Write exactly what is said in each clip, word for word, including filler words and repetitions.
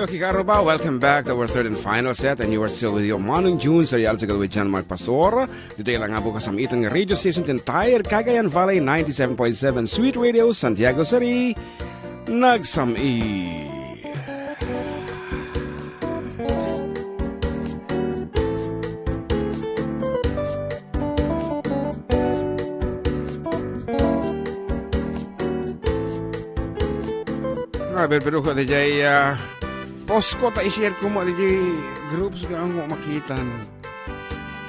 Okay, karuba, welcome back to our third and final set, and you are still with your Manong June, Serial Sagal with John Mark Pastor. Ditoy lang nga po kasamitan nga radio station, the entire Cagayan Valley, ninety-seven point seven Sweet Radio, Santiago City. Nagsam-i. Ah, pero, pero ko, di jay, ah, post ko ta i-share ko mo, di jay groups nga ang makitan.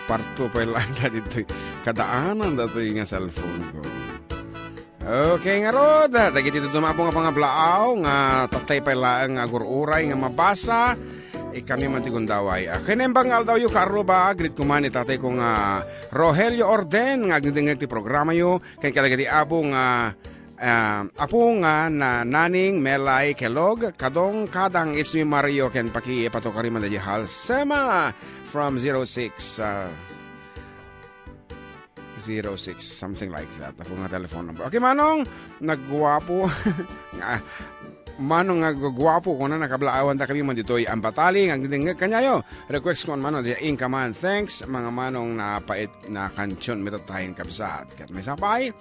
Parto pa lang na dito. Kadaanan datoy nga cellphone ko. Okay, ngarud, dagiti dumaduma nga pangablaaw nga tattay pay laeng nga agur-uray nga mabasa, ikami man ti gundaway. Ah, ken naimbag nga aldawyo, karuba, greet ko man ni tatay ko nga Rogelio Orden nga agdingdingeg ti programayo, ken kadagiti apo nga, ah, apo nga na Naning Melay Kelog, Kadong Kadang, it's me Mario, ken paki-, patukari man daydi Halsema from zero six, ah, zero six, something like that. Ako nga telephone number. Okay, Manong, nagguwapo. Nga, Manong nga guwapo, kuna nakablaawan da kami man ditoy Ambatali, nga agdingdingeg kaniayo. Request ko, Manong, di inka man. Thanks, mga Manong, napait na kansion, mitatahin kabsat. Ket may sapay.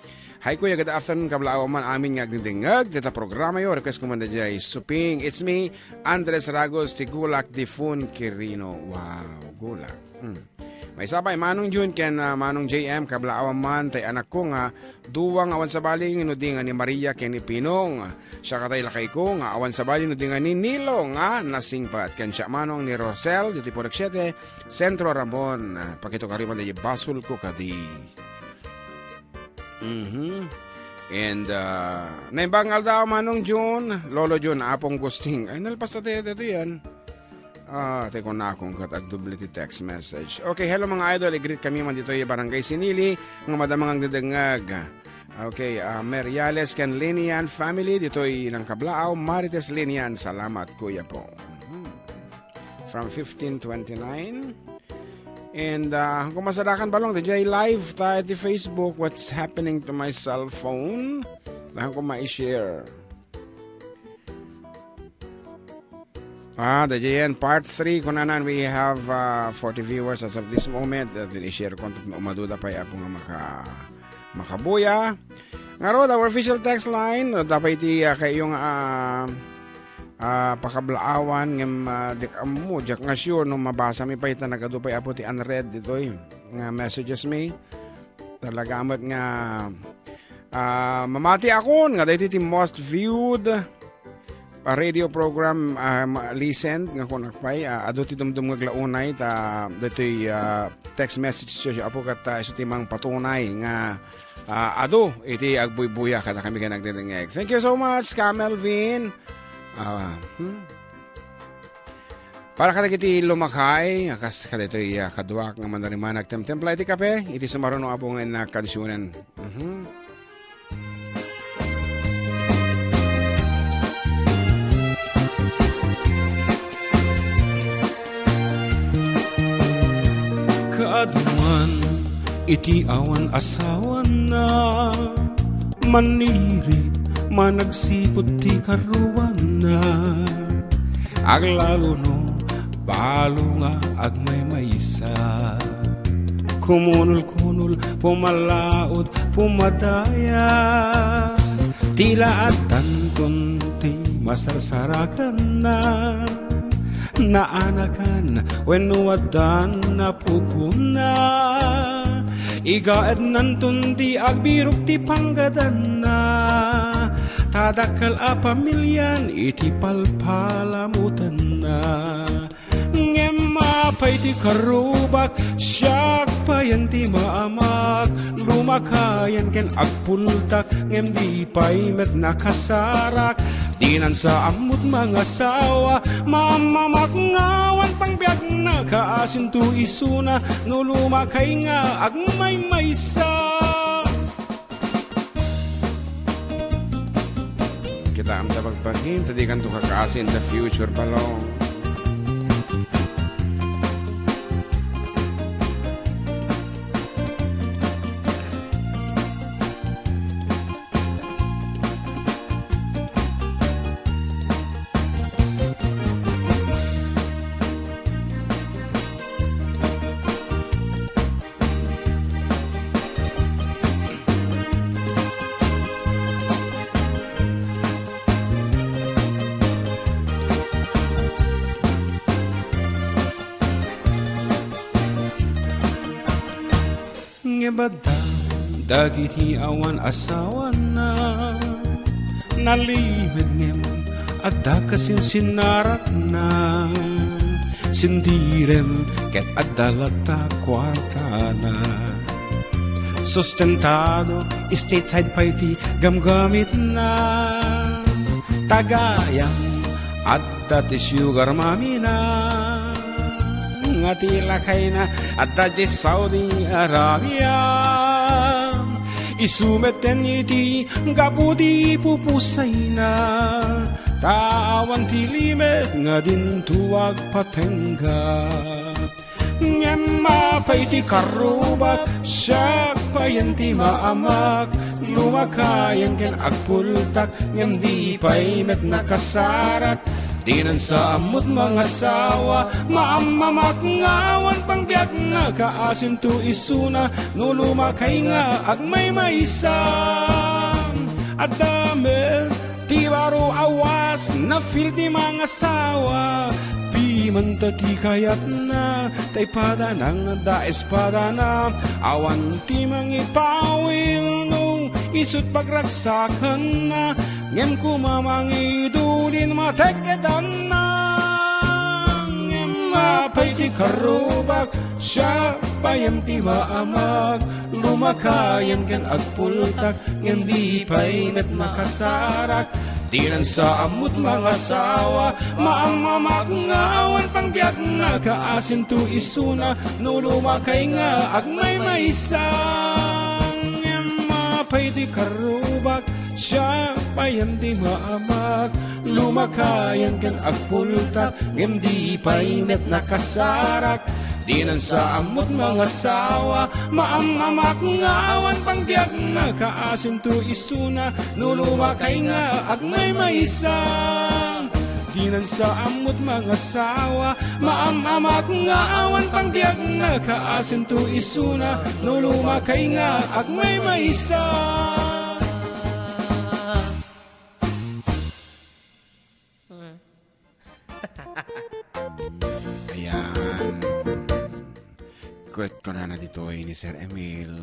Hi, Kuya, good afternoon, kablaawan man amin nga agdingdingeg dita programayo. Request ko man da jay Suping. It's me, Andres Ragos, ti Gulak, Difun Quirino. Wow, Gulak. Hmm. Maysa pay, Manong June ken, ah, Manong J M, kablaawan man tay anakko nga dua nga awan sabali no di nga ni Maria ken ni Pinong. Siak tay lakayko nga awan sabali no di nga ni Nilo nga nasingpet. Ken siak, Manong, ni Rosel, ditoy Purok siete, Centro Ramon. Pakitukari man daydi basolko kadi. Mhm. And, ah, naimbag nga aldaw, Manong June, Lolo June, Apong Gusting. Ay, nalpas na tayo dito yan. Ah, tay kunakon ket agdubli ti text message. Okay, hello mga idol, i-greet kami man ditoy Barangay Sinili, nga madama nga agdedengngeg. Okay, ah, Meriales ken Linian family, ditoy Nangkablaaw, Marites Linian, salamat, kuya po. Mhm. From fifteen twenty-nine. And, ah, kung masarakan balong, dayjay live ta iti Facebook, what's happening to my cell phone? Kung ma-share. Ah, daydiay part three, kunanan, we have, uh, forty viewers as of this moment. Uh, i-share ko, tapno umaduda pay apo nga maka-, makabuya. Ngarud, our official text line, uh, dapat iti, uh, kayo nga, uh, uh, pakablaawan, ngem, uh, di ammo, diak nga sure no mabasa mi pay ta nagadu pay apo ti unread ditoy nga messages mi. Talaga met nga, ah, mamati akon nga daytoy ti most viewed, ah, radio program, ah, ma-, listened nga kunak pay, ah, adu ti dumdumngeg la unay ta daytoy, ah, text message ti apo ket, ah, isu ti mangpatunay nga, ah, adu iti agbuybuya kadakami ken agdengngeg. Thank you so much, Ka Melvin. Ah, hmm. Para kadagiti lumakay, a kas kadaytoy, ah, kaduak nga manariman agtemtempla iti kape, iti sumaruno a bunga nga kansionen. Mhm. Kaadu man iti awan asawana, manirit managsipud ti karuana. Aglalo no balo nga agmaymaysa, kumunol-kunol, pumalaot, pumadaya. Ti laadtanton ti masarsarakanna, naanakan wenno addan a pukonna. Igaednanton ti agbirok ti panggadanna, ta dakkel a pamilian iti palpalamutanna. Ngem apay ti karubak, siak payen ti maamak, lumakayen ken agpultak, ngem di pay met nakasarak. Dinan sa ammot mangasawa, maammamak nga awan pangbiagna, kaasinto isuna no lumakay nga agmaymaysa. Kitaem ta bagbagian, ta dikanto kakaasi in the future, balong. Badda dagiti awan asawana, nalimed ngem adda kasinsinnaratna. Sindirem ket adda latta kuartana. Sustentado, stateside pay ti gamgamitna. Tagayam, adda ti sugar mamina. Nga ti lakayna, adda di Saudi Arabia. Isu met ten iti gapu ti pupusayna. Ta awan ti limed nga dinto agpatengga. Ngem apay ti karrubak, siak payen ti maamak, lumakayen ken agpultak, ngem di pay met nakasarak. Dinan sa ammot mangasawa, maammamak nga awan pangbiagna, kaasinto isuna, no lumakay nga agmaymaysa. Adda met ti baro a was, na-feel ti mangasawa. Pimanta ti kayatna, ta ipadana nga adda espadana. Awan ti mangipawil no isut' pagragsakanna. Ngem kuma mangidulin matekketanna. Ngem apay ti karrubak, siak payen ti maamak. Lumakayen ken agpultak, ngem di pay met makasarak. Dinan sa ammot mangasawa, maammamak nga awan pangbiagna, kaasinto isuna, no lumakay nga agmaymaysa. Ngem apay ti karrubak, siak payen ti maamak, lumakayen ken agpultak, ngem di pay met nakasarak. Dinan sa ammot mangasawa, maammamak nga awan pangbiagna, kaasinto isuna, no lumakay nga agmaymaysa. Dinan sa ammot mangasawa, maammamak nga awan pangbiagna, kaasinto isuna, no lumakay nga agmaymaysa. Ayan. Ket kunana ditoy ni Sir Emil.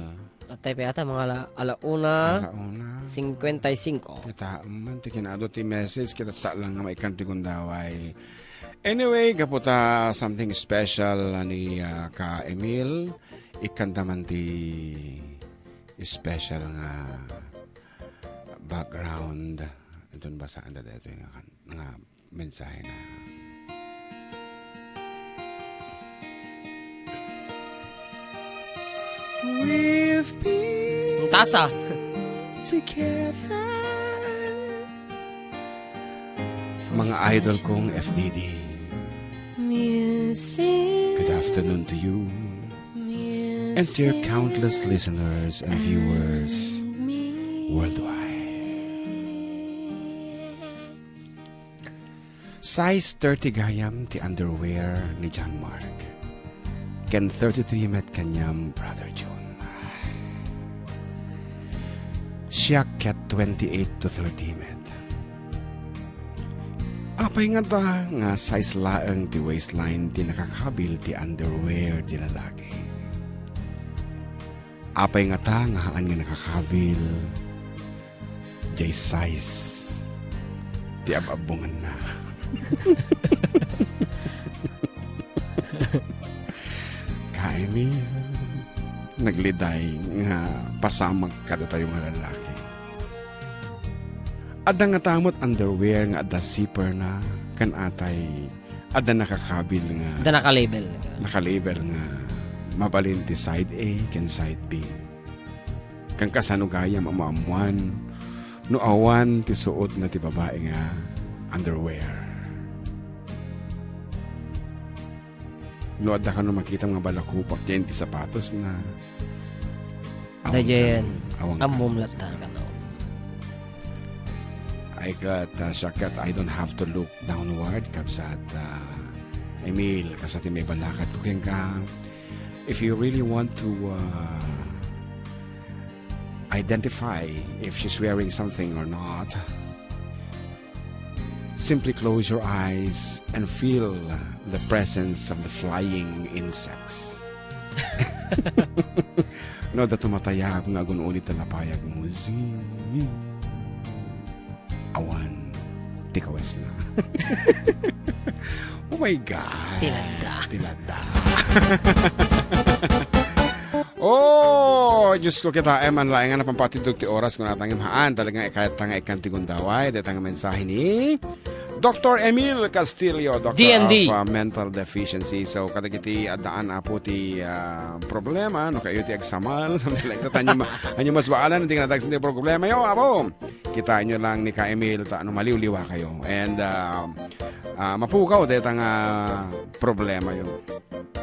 Patay pa yata mga ala-, alauna, Alauna. Cincuenta y cinco. Kita man ti kinaadu ti message, kita ta lang nga maikan ti gundaway. Anyway, gapu ta something special ni, ah, Ka Emil, ikanta man ti special nga background. Iton basaan da daytoy nga kan-, nga mensahe na. We've been Ang tasa. Together. Mga idol kong F D D. Good afternoon to you and to your countless listeners and viewers worldwide. Size thirty gayam ti underwear ni John Mark, ken thirty-three met kaniam, Brother Jun. Siak ket twenty-eight to thirty met. Apay ngata nga size laeng ti waistline ti nakakabil ti underwear ti lalaki? Apay ngata nga haan nga nakakabil jay size ti ab-abbonganna? Kaimi, nagliday nga pasamak kadatayo nga lalaki. Adda ngata met underwear nga adda zipper na, ken apay adda nakakabil nga Adda naka-label. naka-label nga mabalin ti side A ken side B. Ken kasano gayam a maammuan no awan ti suotna ti babai nga underwear? No adda kano makita nga balakupak ken ti sapatosna, Daydiay, awan ka. Ammom latta kano. I got, uh, siak ket, I don't have to look downward, kabsat, uh, Emil, kasla ti maibalakadko kenka. If you really want to, uh, identify if she's wearing something or not, simply close your eyes and feel the presence of the flying insects. No, da tumatayab nga agun-uli ta napayag mo. Zing. Awan. Ti kawesna. Oh my God. Tilanda. Tilanda. Oh, Diyos ko, kita, eh, man laeng nga napampatidog ti oras ko natangim haan. Talagang ikayat ta nga ikan ti gundaway. Deta nga mensahe ni Doctor Emil Castillo, Doctor D N D. of, uh, Mental Deficiency. So, kadagiti addaan, Apo, ti, uh, problema, no, kayo ti agsamal, something like that. Anyo ma-, anyo mas baalan, hindi ka natagsin ti problema yo, Apo. Kitaan nyo lang ni Ka Emil, ta, ano, maliw-liwa kayo. And, uh, uh, mapukaw, deta nga problema yo.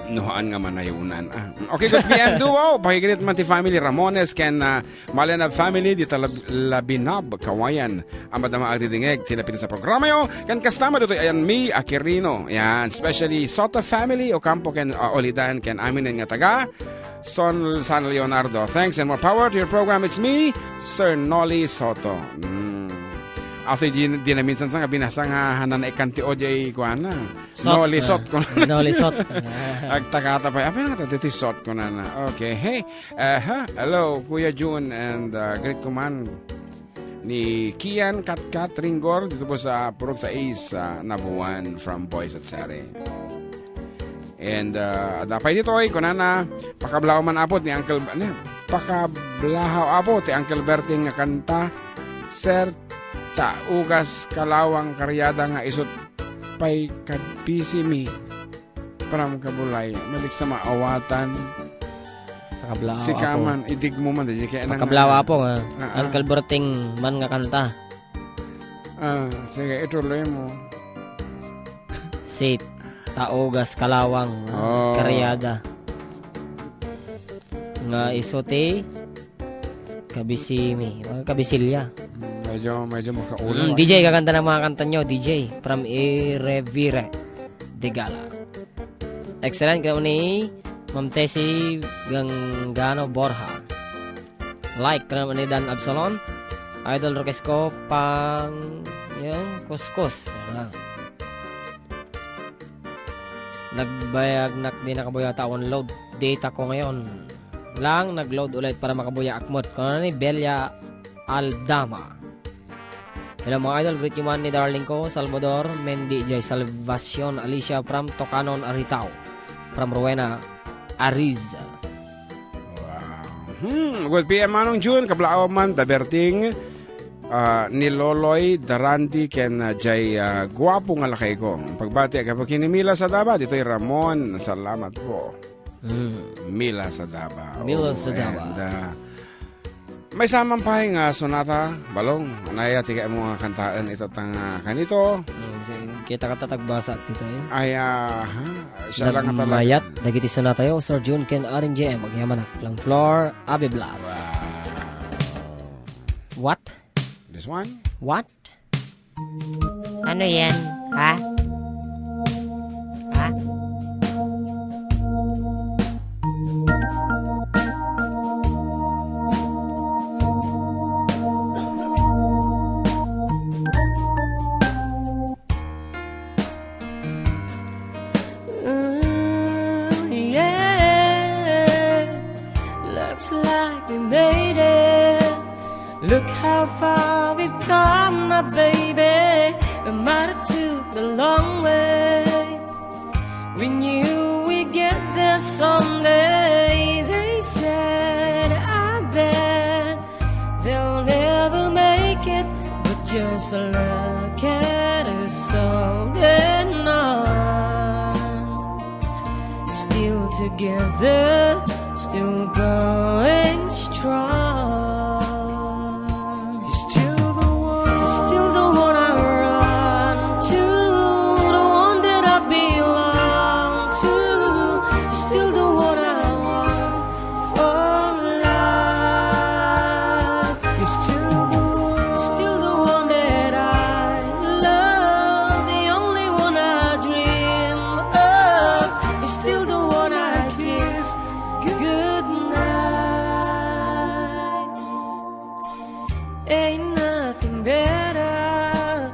Nuhaan nga manayunan. Ah, okay, good P M duo. Pakigreet man ti family Ramones ken, ah, Malianab family, dita Lab-, Labinab, Kawayan. Ang madama agdidingeg, tinapit sa programa yo. Ken kastama ditoy ayan mi, Aquirino. Yan, especially Soto family, Ocampo ken, ah, Olidan, ken aminen nga taga Son, San Leonardo. Thanks and more power to your program. It's me, Sir Nolly Soto. Mm. Ate, di, di na minsan sa nga binasa nga hanan ikan ti O J kuana. Sot, Noli ah, sot ko na. Noli sot. Agtakata pa. Apa nga dito sot ko na na. Okay. Hey. Aha. Hello, Kuya Jun and, uh, greet ko man ni Kian Katkat Ringgor dito po sa Purok sa Ace, uh, Nabuan from Boys at Sari. And, uh, adda pay ditoy, kunana, pakablaaw man, Apo, ti Uncle, ano, pakablaaw, Apo, ti Uncle Berting nga kanta, Sir, ta ugas kalawang kariada nga isut pay kad P C mi. Pram kabulay, malik sa maawatan. Pakablaaw, Apo. Sika man, idig mo man, di kaya nang Pakablaaw, Apo, nga. Ah, ah. Uncle Berting man nga kanta. Ah, sige, ituloy mo. Si Taugas Kalawang, ah, Oh. Kariada. Nga isu ti kabisimi, mga kabisilya. Mm, medyo, medyo makaulo, Mm, ah. D J, kakanta ng mga kanta nyo, D J, from Irevire, Degala. Excellent, kaya ni Ma'am Tessie Gangano Borja. Like, kaya ni Dan Absalon. Idol request ko, pang, yan, kuskus. Yan lang. Nagbayag nak di nakabuya ta on load data ko ngayon. Lang, nag-load ulit para makabuya akmot. Kung ano ni Belia Aldama. Hello, mga idol. Greet you man ni darling ko, Salvador, Mendy, Jay Salvacion, Alicia from Tocanon, Aritao. From Rowena, Ariz. Wow. Hmm, good P M, Manong Jun, kablaaw man, da Berting, ah, ni Loloy, da Randy, ken, ah, Jay, ah, guwapo nga lakay ko. Pagbati, agapo, kini Mila Sadaba, ditoy Ramon. Salamat po. Hmm. Mila Sadaba. Mila Oh, Sadaba. And, ah, may saman pay nga sonata, Balong. Anaya, ti kaya mo nga kantaen ito tang, ah, kanito. Hmm, si-, kita ka tatagbasa dito, eh. Ay, ah, ha? Siya lang talaga. Nagmayat, dagiti sonata yo, Sir Jun ken Aring J M, agyamanak, Flam Flor, Abe Blas. Wow. What? This one? What? Ano yan? Ha? Ha? Ooh, yeah. Looks like we made it. Look how far we've come, my baby. We might have took the long way. We knew we'd get there someday. They said, I bet they'll never make it, but just look at us holding on. Still together, still going strong. You're still the one. You're still the one I run to, the one that I belong to. You're still the one I want for life. You're still the one, still the one that I love, the only one I dream of. You're still the one I kiss goodnight. Ain't nothing better.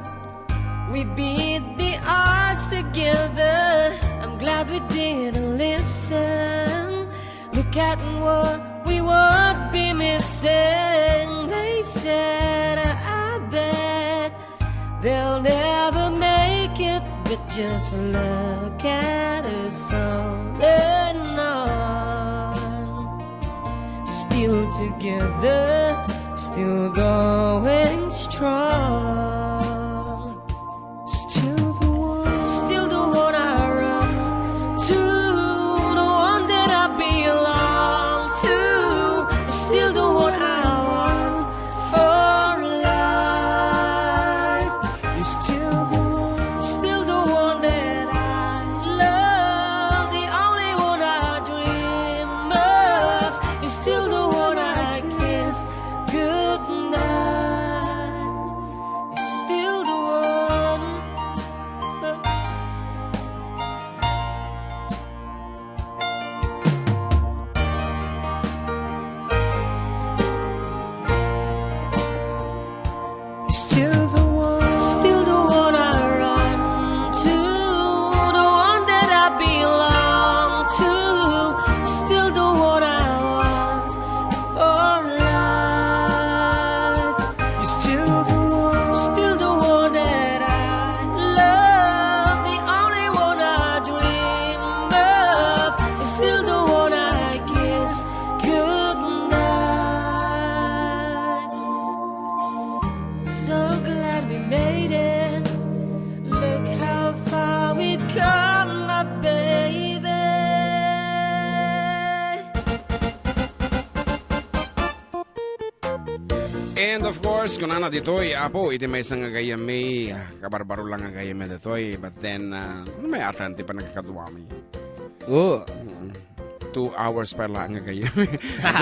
We beat the odds together. I'm glad we didn't listen. Look at what we Would be missing, they said. I bet they'll never make it, but just look at us all and on. Still together, still going strong. Still the one. Still the one I run to, the one that I belong to. Still the one I want for life. You're still the one. Still the one that I love, the only one I dream of. You're still the one I kiss goodnight. You're still the one. You're still the one. Still the one I run to, the one that I belong to. You're still the one I want for life. You're still the one. Still the one that I love, the only one I dream of. You're still the one I kiss goodnight. So glad we made it. Look how far we've come, my baby. And of course, kunana ditoy, Apo, iti maysa nga gayyemmi, ah, kabarbaro lang nga gayyemmi ditoy, but then, ah, ano may atan ti panagkakaduami? Oh. Mm. Two hours pa lang nga gayyemmi.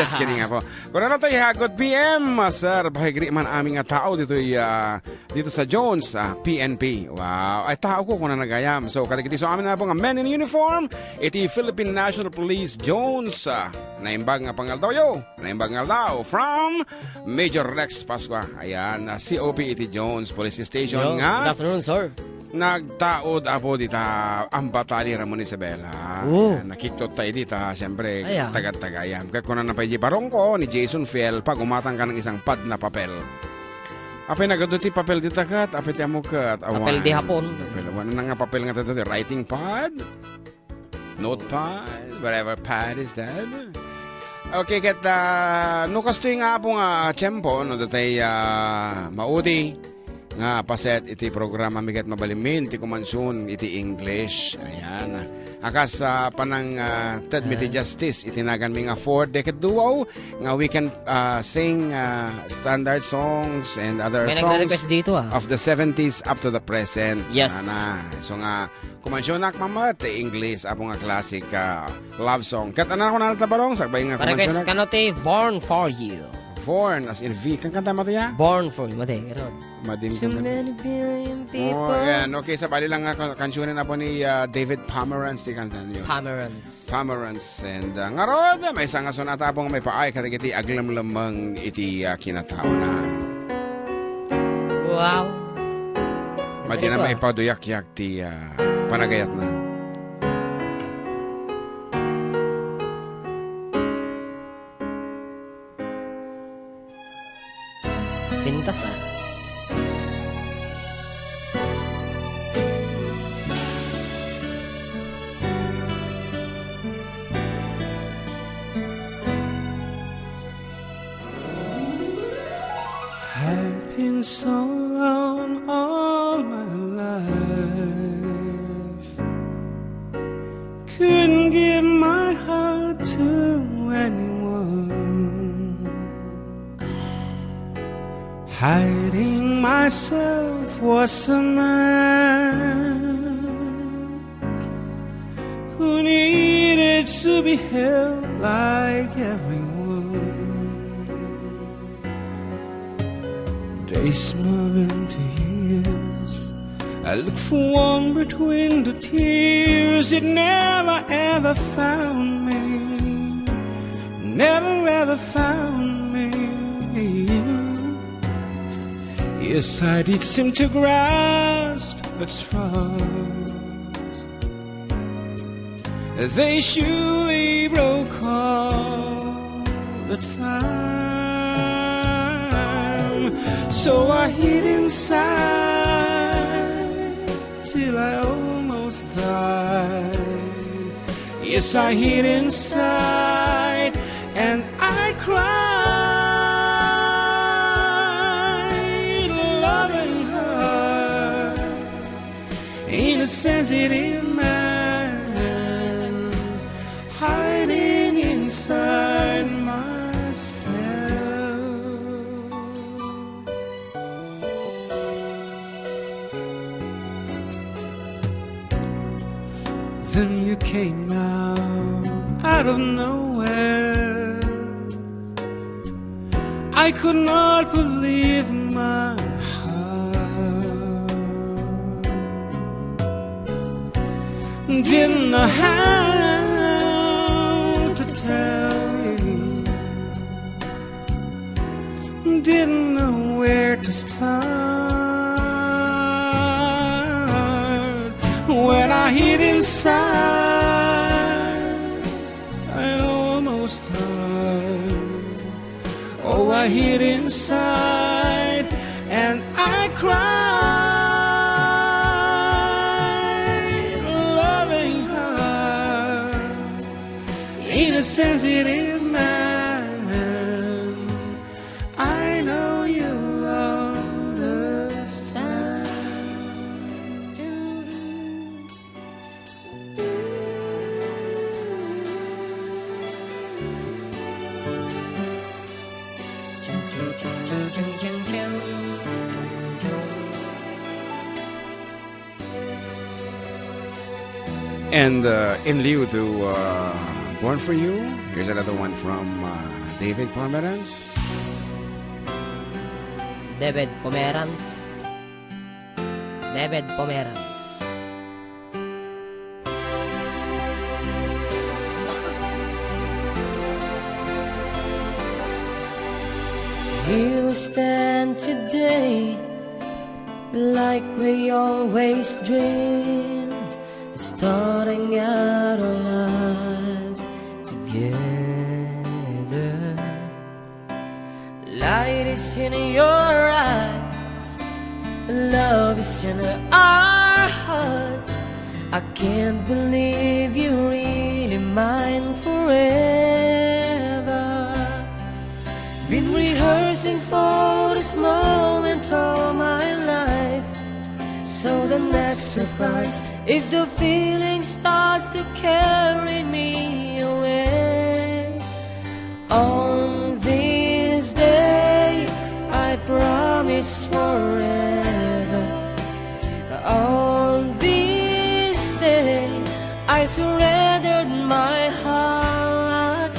Just kidding, Apo. Kunana tayo, ha, good P M, ah, sir, pakigri man amin nga tao ditoy, ah, dito sa Jones, ah, P N P. Wow. Ay, tao ko, kunana gayam. So, kadagiti so amin na po nga men in uniform, iti Philippine National Police Jones, ah, naimbag nga pangaldaw yo. Naimbag nga aldaw from Major Rex Pascua. Ayan, ah, C O P iti Jones Police Station. Yo, nga good afternoon, sir. Nagtaud, Apo, dita Ambatali, Ramon Isabela. Oh. Ayan, nakiktot tayo dita, siyempre, Ay, ah. taga-taga. Ayan, kaya kunana pay di barong ko, ni Jason Fiel, pag umatang ka ng isang pad na papel. Apay nagadu ti papel dita kat, apay ti amo kat, Papel awan. di hapon. Papel, awan na nga papel nga tayo, writing pad. Notepad, whatever pad is that. Okay, ket, ah, no kastoy nga, Apo, nga tiempo, no, datay, ah, maudi nga paset iti programa mi ket mabalin ti kumansion iti English. Ayan. Akas, ah, panang, ah, ted mi ti Ah. justice iti naganmi nga four decade duo nga we can, ah, sing, ah, standard songs and other May songs nagre-request dito, ah. of the seventies up to the present. Yes. Ana. So nga, Kumansionak mammet ti English, Apo, nga classic, ah, love song. Ket ania kunana ta barong, sakbay nga Pa-request kumansionak. kano ti Born for You. Born, as in V. Kankanta mo ti ya? Born for You. Madi, Rod. Madin So kunkanta. many billion people. Oh, ayan. Okay, sabali lang nga kan-, kansionen, Apo, ni, ah, David Pomeranz ti kanta niyo. Pomeranz. Pomeranz. And, ah, ngarud, maysa nga sonata, Apo, nga maipaay kadagiti aglemlemmeng iti, ah, kinataona. Wow. Madi na Ito, ah. maipaduyak-yak ti, ah, panagayatna. Pintas, ah. I've been so alone all my life. Couldn't give my heart to anyone. Hiding myself was a man who needed to be held like everyone. Days move into years. I look for warmth between the tears. It never ever found me. Never ever found me. Yes, I did seem to grasp at straws. They surely broke all the time. So I hid inside till I almost died. Yes, I hid inside and I cried. Loving her in a sensitive man, hiding inside myself. Then you came out, out of nowhere. I could not believe my heart. Didn't know how to tell you. Didn't know where to start. When I hid inside, I almost died. Oh, I hid inside and I cried, loving her in a sensitive man. I know you'll understand. And, uh, in lieu to, uh, Born for You, here's another one from, uh, David Pomeranz. David Pomeranz. David Pomeranz. Here we stand today, like we always dreamed, starting out our lives together. Light is in your eyes, love is in our hearts. I can't believe you're really mine forever. Been rehearsing for this moment all my life. So the next surprise, if the feeling starts to carry me away, on this day, I promise forever. On this day, I surrendered my heart.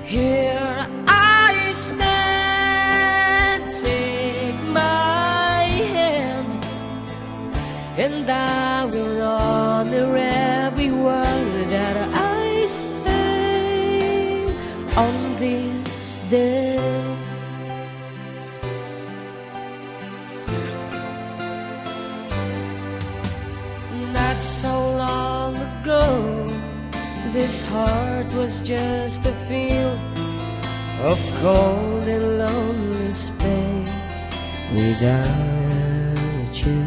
Here I stand, take my hand, and I will honor every word that I say on this day. Not so long ago, this heart was just a field of cold and lonely space without you.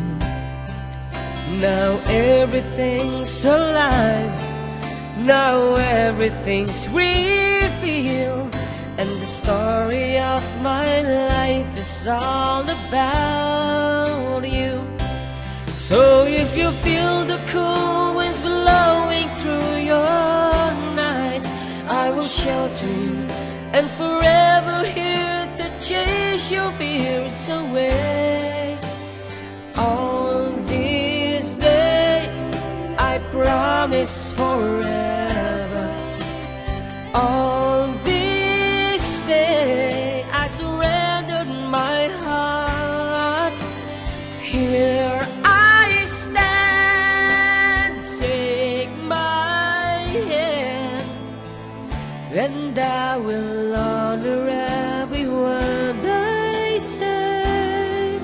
Now everything's alive, now everything's revealed, and the story of my life is all about you. So if you feel the cool winds blowing through your night, I will shelter you and forever here to chase your fears away. On this day, I promise forever. On this day, I surrendered my heart. Here I stand, take my hand, and I will honor every word I say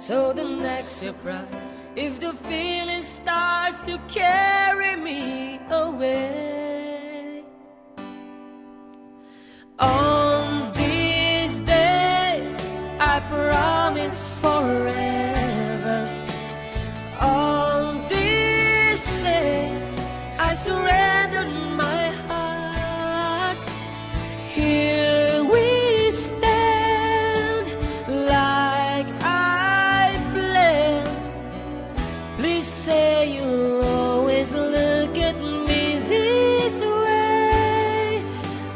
So the next surprise, if the feeling starts to carry me away. On this day, I promise forever. On this day, I surrender my heart. Here we stand, like I planned. Please say you'll always look at me this way,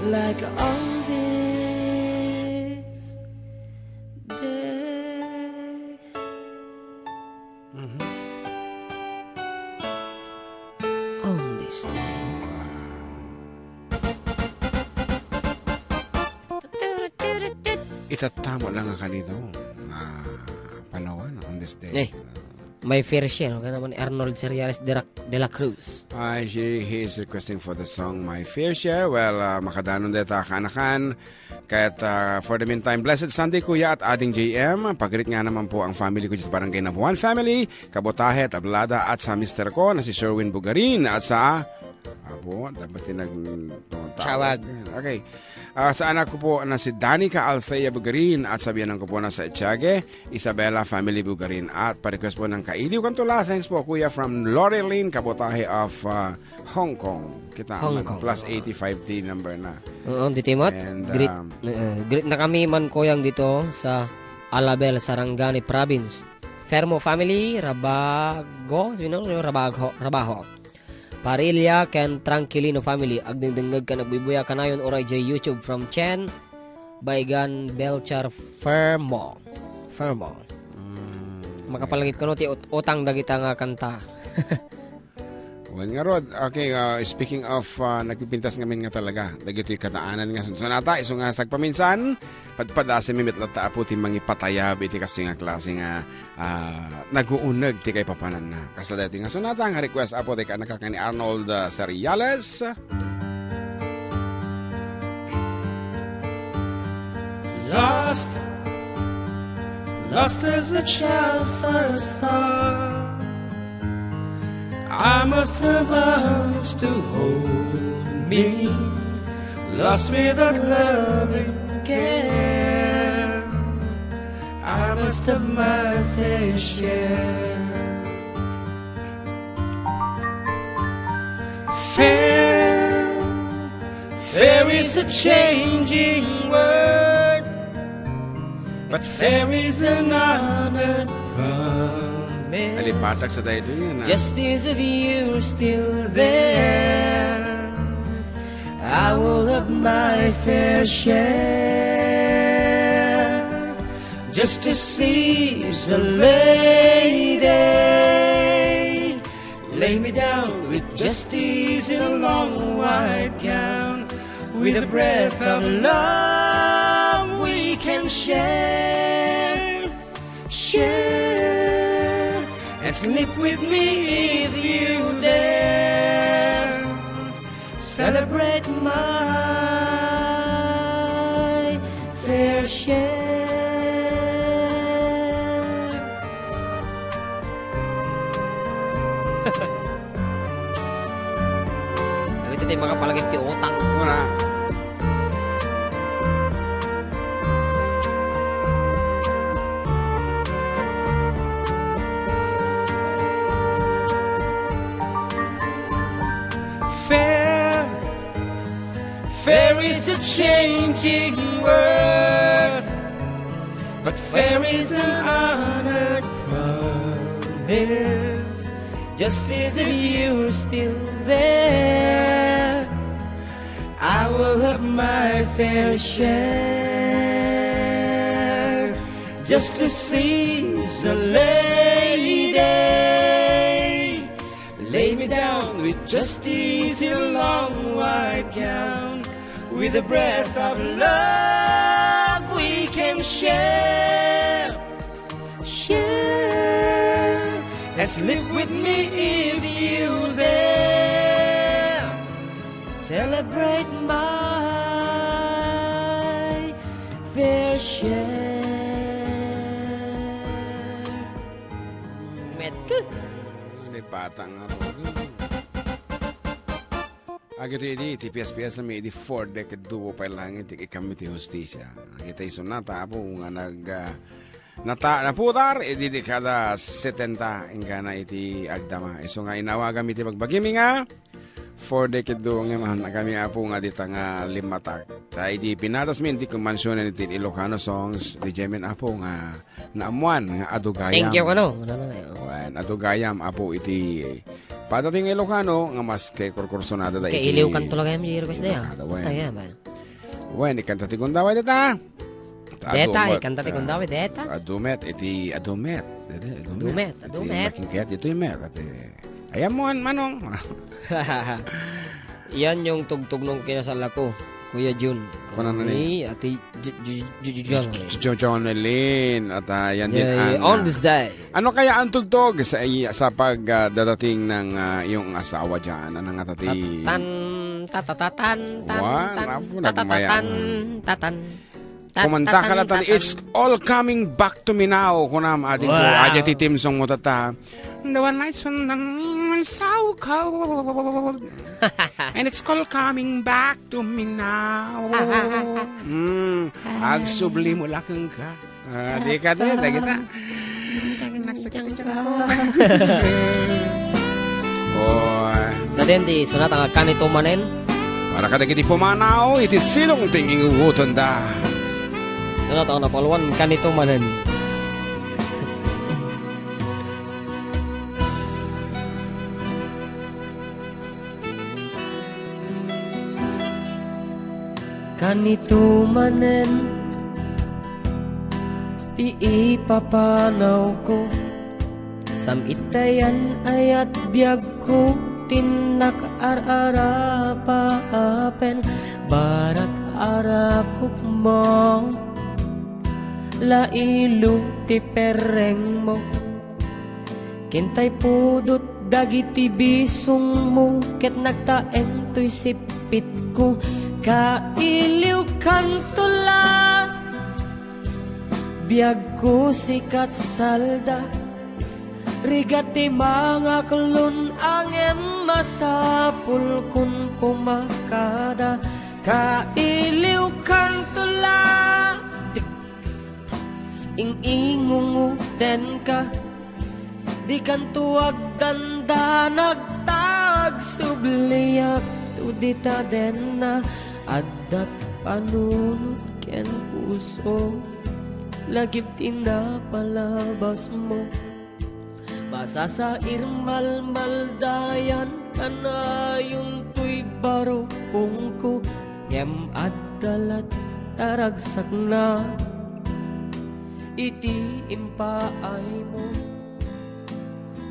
like on this day. Mhm. On this day. Itattamo lang nga kanito. Ah, panawan on this day. Eh. My Fair Share, no? Kaya naman ni Arnold Cereales de la, de la Cruz. Ay, she, he is requesting for the song My Fair Share. Well, ah, makadanon deta kaanakan. Ket, ah, for the meantime, blessed Sunday, Kuya at Ading J M. Pagrit nga naman po ang family ko dyan sa Barangay Nabuan family, Kabotahe, Tablada, at sa mister ko na si Sherwin Bugarin, at sa, abo, dapat tinag-, Tawag. Okay. Ah, sa anak ko po na si Danica Althea Bugarin at sa biyanan ko po na sa Etiague, Isabella family Bugarin. At pa-request po ng Kailiw Kantula. Thanks po, Kuya, from Lorelyn Kabotahe of, ah, Hong Kong. Kita Hong man, Kong. Plus eighty-five T number na. Oo, di timot. And, Greet, um, eh, greet na kami man, Kuyang, dito sa Alabel, Sarangani Province. Fermo family, Rabago, you know, Rabago, Rabaho. Parilla ken Tranquilino family, agdengdengngeg ken agbuybuya kanayon uray jay YouTube from Chen Baigan Belchar Fermo. Fermo. Mm, Makapalagip kano ti ut-, utang dagita nga kanta. Wen ngarud, okay, uh, speaking of, uh, nagpipintas ngamin nga talaga, dagitoy kataanan nga sunsunata, isu nga sagpaminsan, padpadasenmi met latta, Apo, ti mangipatayab iti kastoy nga klase nga ah, naguuneg ti kaipapananna. Kasta daytoy nga sonata nga request, Apo, ti kaanakak nga ni Arnold, ah, Cereales. Lost, lost as a child first thought. I must have arms to hold me, lost without love and care. I must have my fair share. Fair, fair is a changing word, but fair is an honored promise. Alipatag sa daytoy nga na. Justice, if you're still there, I will have my fair share. Justice is a lady. Lay me down with justice in a long white gown. With a breath of love we can share. Share and sleep with me if you dare. Celebrate my fair share. Dagitoy ti makapalagip ti utang. Muna. Fair, fair is a changing word, but fair is an honored promise. Justice, if you're still there, I will have my fair share. Justice is a lady. Lay me down with justice in a long white gown. With a breath of love we can share. Share and sleep with me if you dare. Celebrate my fair share. Atang nga po. Agito idi, iti pias-pias mi, idi four decade duo pay langit, ti ikam ti hustisya. Iti sonata, Apo, nga nag, ah, nata-, naputar, idi dekada setenta, inggana iti agdama. Isu nga inawagam iti bagbagimi nga, four decade duo nga man, kami, Apo, nga dita nga limatak. Ta idi pinadas mi, iti kumansionan iti Ilocano songs, di Jemen, Apo, nga naammuan nga adu gayam. Thank you, ano? Wala na, eh. Wen, adu gayam, Apo, iti padating nga Ilocano nga maski kurkursonada da iti Kailiwkan to lang gayam, di request da, ya. Ilocano, wen. Tayo, ba? Wen, ikanta ti gundaway dita. Deta, adu met, ikanta ti ah, gundaway, deta. Adu met, iti adu met. Dede, adu met. Adu met, adu met. Iti makin kayat, iti met. Iti, ayan mo, Manong. Yan yung tugtog nung kinasal ako, Kuya Jun. Kunana ni? Ni Ate J-, J-, J-, J-, Jonelyn. J-, J-, Jonelyn. At, ah, yan din ang, on ah, this day. Ano kaya ang tugtog sa, sa pag, ah, dadating ng, ah, iyong asawa dyan? Ano nga, Tati? Tatan, tatatatan, tan, Wan, tan, apo, tatatatan, nagmaya. Tatan. Kumanta ka na, Tatan, tani, tatan. It's all coming back to me now. Kunam, adi ko, wow. Adi ti theme song mo, tata. The one night when the moon is so cold. And it's all coming back to me now. Mm, agsubli mo lakang ka. Ah, di ka, di, lagi ta. Oy. Naden ti sonata nga Kanito Manen. Para kadagiti pumanaw iti silong ti ingiwutenda. Sonata nga napalwan, Kanito Manen. Kanito manen ti ipapanawko, sam-itayan ayat biagko, tinnak ar-arapaapen, barat arakupmo, lailo ti perrengmo. Kentay pudot dagiti bisongmo ket nagtaeng toy sippitko. Kailiwkanto la, biagko sikat salda. Rigat ti mangaklon ngem masapulkon pumakada. Kailiwkanto la, ing-ingungotenka. Dikanto agdandanag ta agsubliak, to dita denna addak panunot ken puso, lagip ti napalabasmo. Masasair malmaldayan, kanayon toy barukongko, ngem adda lat ta ragsakna iti impaaymo.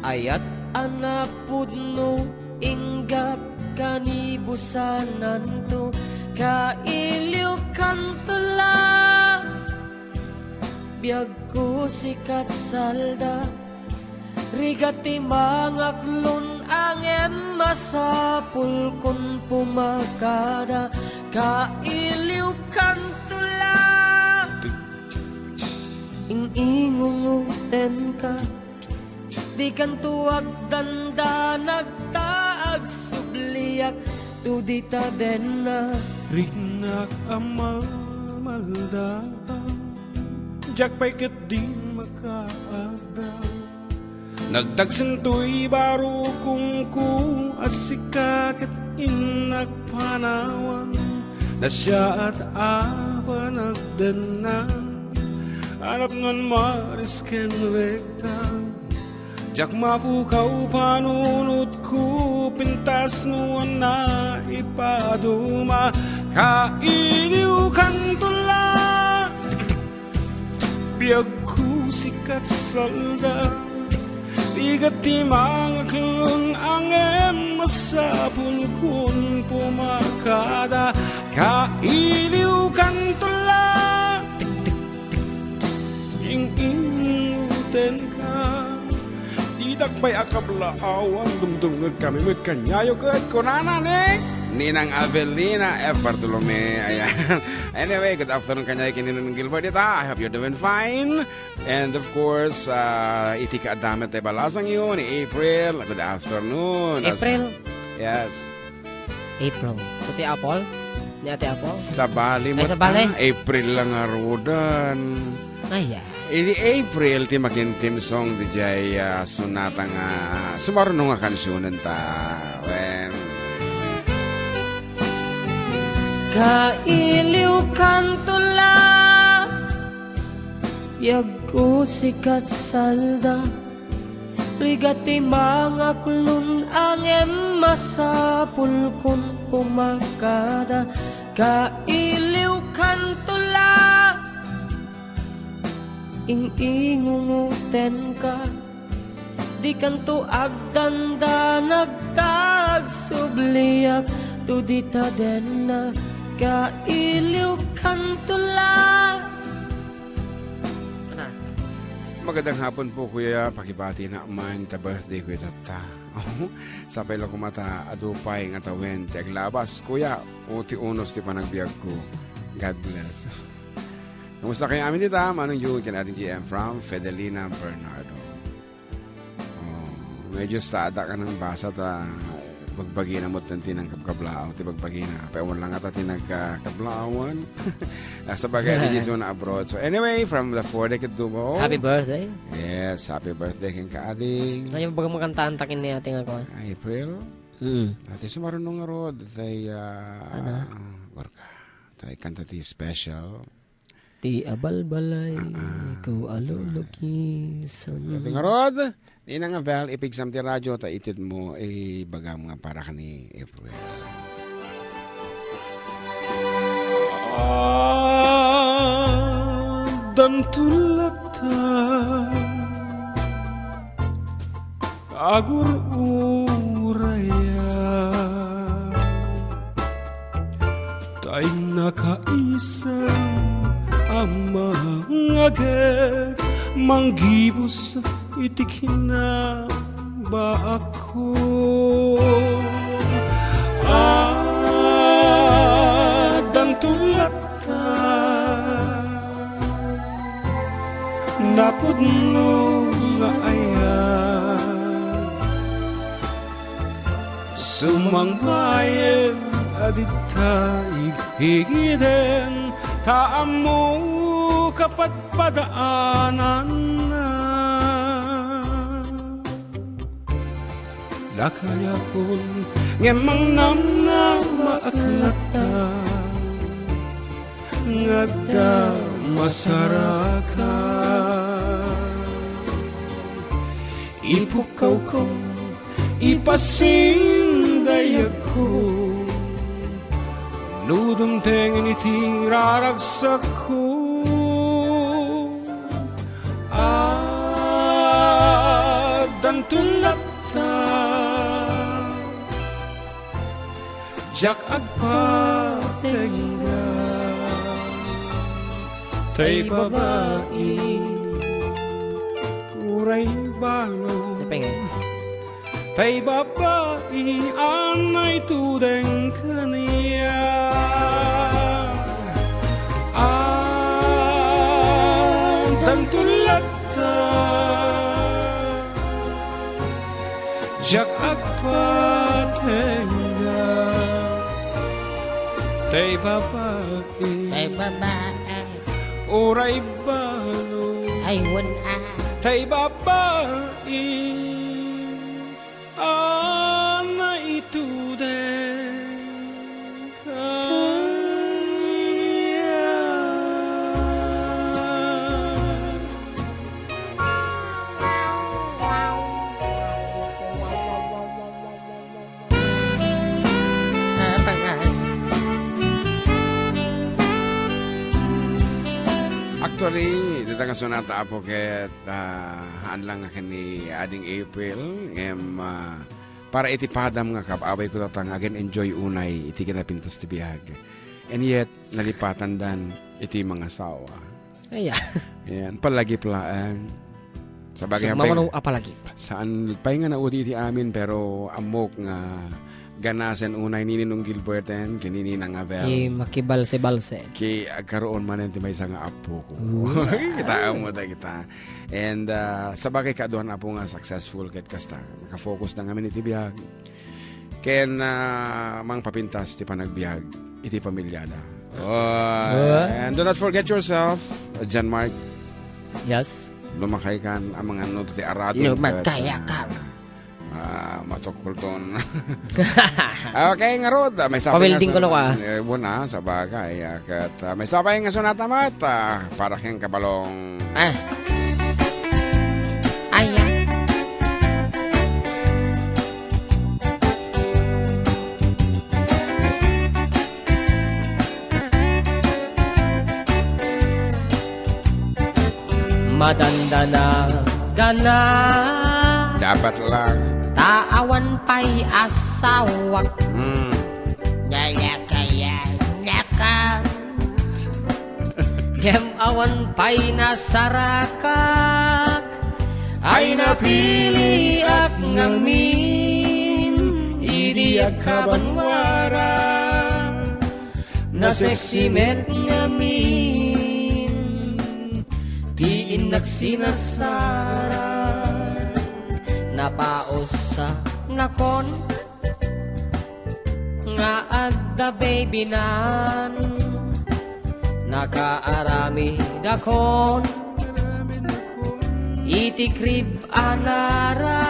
Ayat a napudno, inggak kanibusananto, kailiwkanto la. Biagko sikat salda, rigat ti mangaklon ngem masapulkon pumakada. Kailiwkanto la, ing-ingungotenka. Dikanto agdandanag ta agsubliak, to dita denna. Riknak a malmalda, diak pay ketdi makaadda. Nagdagsentoy barukongko a sika ket innak panawan. Nasiaat a panagdenna, a napnon marisken rekta. Diak mapukaw panunotko, pintas no ania ipaduma. Kailiwkanto la, biagko sikat salda. Rigat ti mangaklon ngem masapulkon pumakada. Kailiwkanto la, ing-ingungotenka. Ditak pay a kablaawan, dumdumngegkami met kaniayo ket kunana ni Ninang Avelina F. Bartolome. Ayan. Anyway, good afternoon kaniak ken Ninang Gilbert ita. I hope you're doing fine. And of course, ah, iti kaaddamen ti balasangyo ni April. Good afternoon. As- April? Yes. April. So, ti Apple? Ni Ate Apple? Sabali Ay, met, sabali. Ah, April lang a rudan. Ay, ah. Idi April ti makin theme song diay, ah, sonata nga sumaruno nga kansionenta. Wen. Kailiwkanto la, biagko, sika ket salda, rigat ti mangaklon, ngem masapulkon pumakada. Kailiwkanto la, ing-ingungotenka, dikanto agdandanag ta agsubliak, to dita denna, kailiwkanto la. Magandang hapon po, kuya. Pakibati na man ta birthday ko itatta. Sapay la koma ta adu pay nga tawen ti aglabas, kuya, o ti unos ti panagbiagko. God bless. Kumusta kayo amin dita? Manong Jun, ken Ading G M from Fidelina Bernardo. Oh, medyo sada ka ng basa ta bagbagina mo ti nangkabkablaaw, ti bagbagina. Pay, wala nga ta ti nagkablaawan. Nasa bagay, di Jason na abroad. So anyway, from the four decade Dubo. Happy birthday. Yes, happy birthday kenka, Ading. Ngayon, baga makantaan takin ni ate nga ko. April? Mm. Ate, sumaruno nga rod, tay, ah, Ano? Gorka. Tay, kanta ti special. Ti abalbalay Ah, ah, ko a ito. Lulukisan. Ate nga rod, Ninang Abel, ipigsam ti radyo, ta itid mo, ibagam nga para kani April. Addanto latta agur-uraya, tay nakaisem a mangagek, manggibus iti kinabaakko. Addanto latta napudno nga ayat. Sumangbayen a dita ighigiden ta ammo kapadpadaananna. Dakayakon ngem mangnamnamaak latta nga adda masarakan. Ipukkawko, ipasindayagko, no dumtengen iti raragsakko. Addanto latta diak agpatengga. Tay babai, uray balo. Tay babai a naitudeng kaniak. Addanto latta diak agpatengga. Tay babai. Tay babai. Uray balo. Ay, wen a. Tay babai a naitudeng kaniak. Actually, dita nga sonata, Apo, ket, ah, haan lang nga ken ni Ading April, ngem, ah, para iti padam nga kab-, abay ko tatang agen enjoy unay iti kinapintas ti biag. And yet, nalipatandan iti mangasawa. Aya. Ayan, palagip laeng. Sa bagay, So, mamano a palagip? Saan pay nga naudi iti amin, pero ammok nga ganasen unay ni Ninong Gilberten ken ni Ninang Abel. Ti makibalse-balse. Ki agkaroon manen ti maysa nga apo ko. Ooh. Kitaem mo dagita. And, ah, sabagay, kaaduan apo nga successful ket kasta. Nakafocus na ngamin iti biag. Ken, ah, mangpapintas ti panagbiag iti pamilyada. Oh, Ooh. And do not forget yourself, John Mark. Yes. Lumakay kan, amangan no ti aradon ket, Lumakay ah, ka. Ah, matukkulton. Okay, ngarud, ah, may sapay nga Pawelding ko na sun-, ka. Eh, wala, sabagay, ah, ket, ah, may sapay nga sunata met, ah, para ken kabalong. Ah. Ay, ah. Madandanagan na. Dapat lang. Ta awan pay asawak. Hmm. Nalakayan naka. Ngem awan pay nasarakak. Ay napiliak ngamin idi agkabanwara. Nasexy met ngamin ti innak sinasara. Napaus sa nakon nga adda baby nan. Nakaaramidakon iti crib a nara.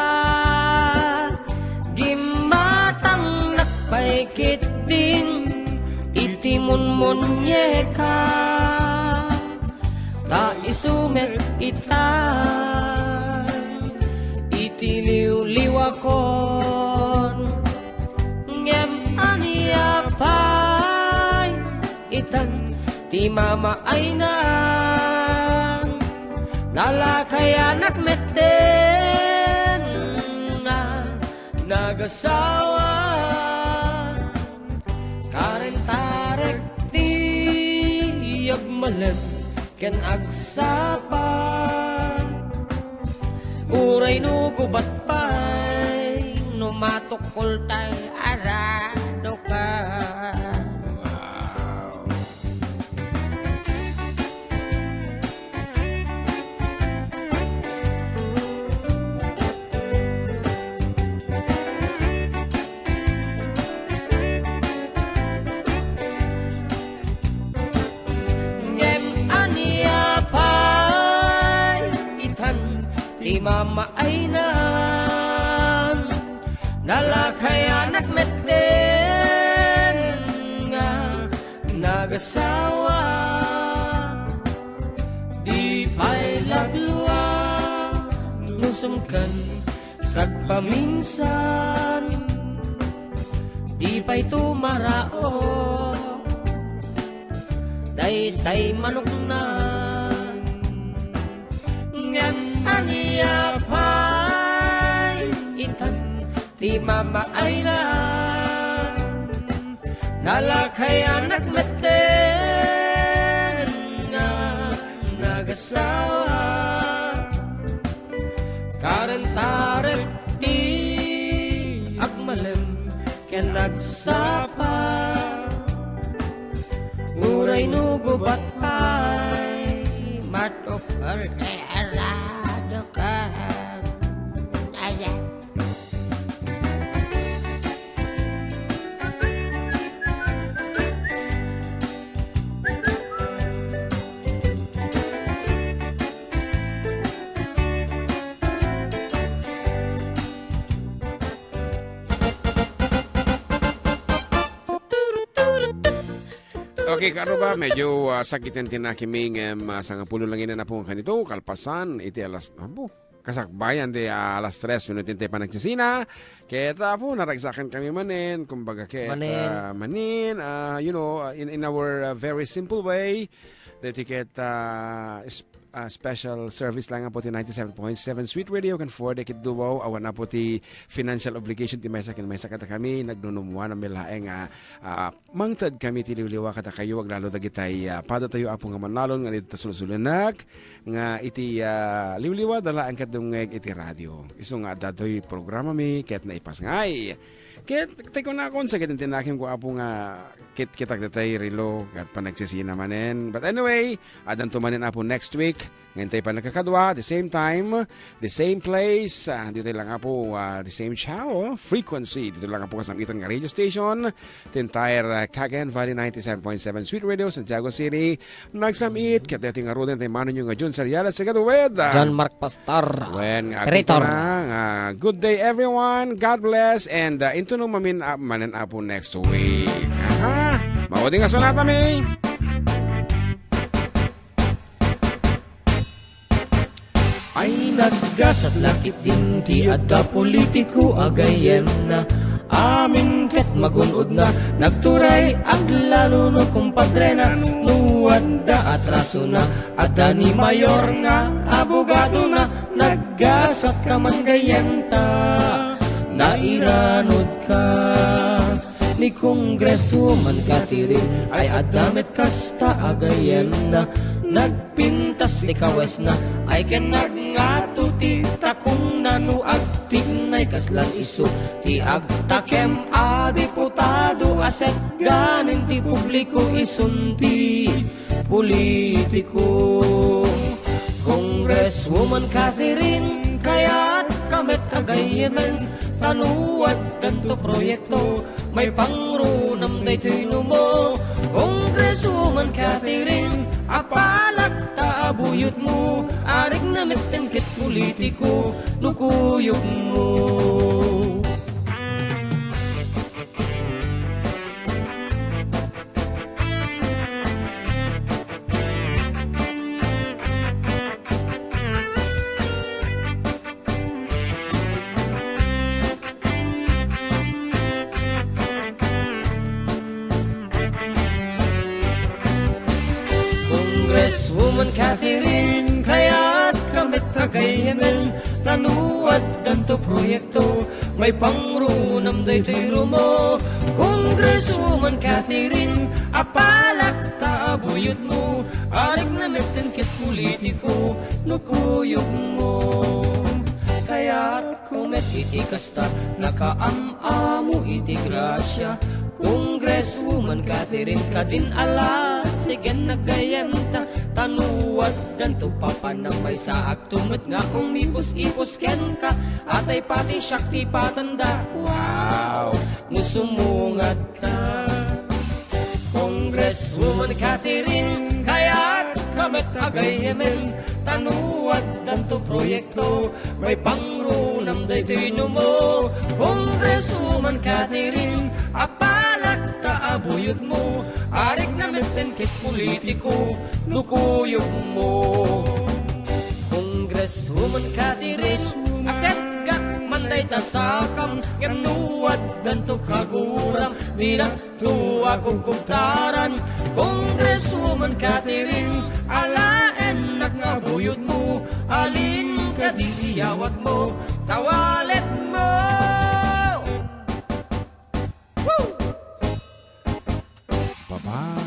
Gimmatangnak pay ketdin iti munmunyeka. Ta isu met itan iti liwliwakon. Ngem ania pay itan ti mamaaynan? Nalakayanak metten nga nagasawa. Karentarek ti agmalem ken agsapa. Uray no gubat pay, no matukkoltay, aradoka. Wow. Ngem ania pay itan ti mamaaynan? Nalakayanak metten nga nagasawa. Di pay laglua no sumken sagpaminsan. Di pay tumaraok daytay manuknan. Ngem ania pay itan ti mamaaynan? Nalakayanak metten nga nagasawa. Karentarek ti agmalem ken agsapa. Uray no gubat pay, matukkoltay, aradoka. Ayan. Okay, kaano ba? Medyo, ah, sakiten ti nakiming, em, ah, sangapulo lang ina na po kanito, kalpasan, iti alas, abo, kasakbayan ti, ah, alas tres, minuto ti panagsisina. Ket, ah, po, naragsakan kami manen, kumbaga, ket, Manen. ah, manen, ah, you know, ah, in, in our, ah, very simple way, the ticket, ah, is, ah, special service lang po ti ninety-seven point seven Sweet Radio kan four decade duo, awan na po ti financial obligation ti maysa ken maysa kada kami, nagnunumuan a milaeng, ah, ah, mangted kami ti liwliwa kadakayo, aglalo dagitay, ah, padatayo, Apo, nga mannalon nga dita sulsulenak, nga iti, ah, liwliwa da laeng ket dumngeg iti radio. Isu nga adda toy programami ket naipasngay. Ket, tay kunakon, sa ket intinakimko, Apo, nga kit-kitak detay relo, ket panagsisina manen. But anyway, addanto manen, Apo, next week. Nga intay pannakakadua, the same time, the same place, ah, ditoy lang, Apo, ah, the same channel, frequency, ditoy lang, Apo, kasam-itan nga radio station, the entire, ah, Cagayan Valley, ninety-seven point seven Sweet Radio, Santiago City, nagsam-it, ket daytoy ngaruden, tay manonyo nga Jun Seriales, together with, ah, John Mark Pastor. Wen, nga Creator. Agpagtuna, nga, good day, everyone, God bless, and, ah, intuno mamin, ah, manen, Apo, next week. Aha, maudi nga sonata mi. Ay, naggasat la ketdin ti adda politiko a gayyemna. Amin ket magun-odna, nagturay aglaluno, kumpadrena, no adda atrasona, adda ni mayor nga abogadona, naggasatka man gayyemta, nairanudka. Ni Congresswoman Catherine ay adda met kasta a gayyemna. Nagpintas ti kawesna ay ken nagngato ti takongna no agtignay kaslan isu ti agtakem a diputado a setganen ti publiko isun ti politiko. Congresswoman Catherine, kayatka met a gayyemen, ta no addanto proyekto, maipangrunam daytoy numo. Congresswoman Catherine, apalakta a buyotmo, arigna metten ket politiko no kuyogmo. Congresswoman Catherine, kayatka met a gayyemen, ta no addanto proyekto, maipangrunam daytoy rumo. Congresswoman Catherine, apalakta a buyotmo, arigna metten ket politiko no kuyogmo. Kayatko met iti kasta, nakaam-amo iti grasia. Congresswoman Catherine, kadin a la, sigen naggayyemta, ta no addanto papanam, maysaakto met nga umipus-ipus kenka, atay pati siak ti patanda. Wow! No sumungatka. Congresswoman Catherine, kayatka met a gayyemen, ta no addanto proyekto, maipangrunam daytoy numo. Congresswoman Catherine, apalakta a buyotmo, arigna metten ket politiko no kuyogmo. Congresswoman Catherine, asetgak man dayta sakam, ngem no addanto kaguram, dinak to a kukubtaran. Congresswoman Catherine, alaennak nga buyotmo, alin kadi ti yawatmo, tawaletmo. Woo! Baba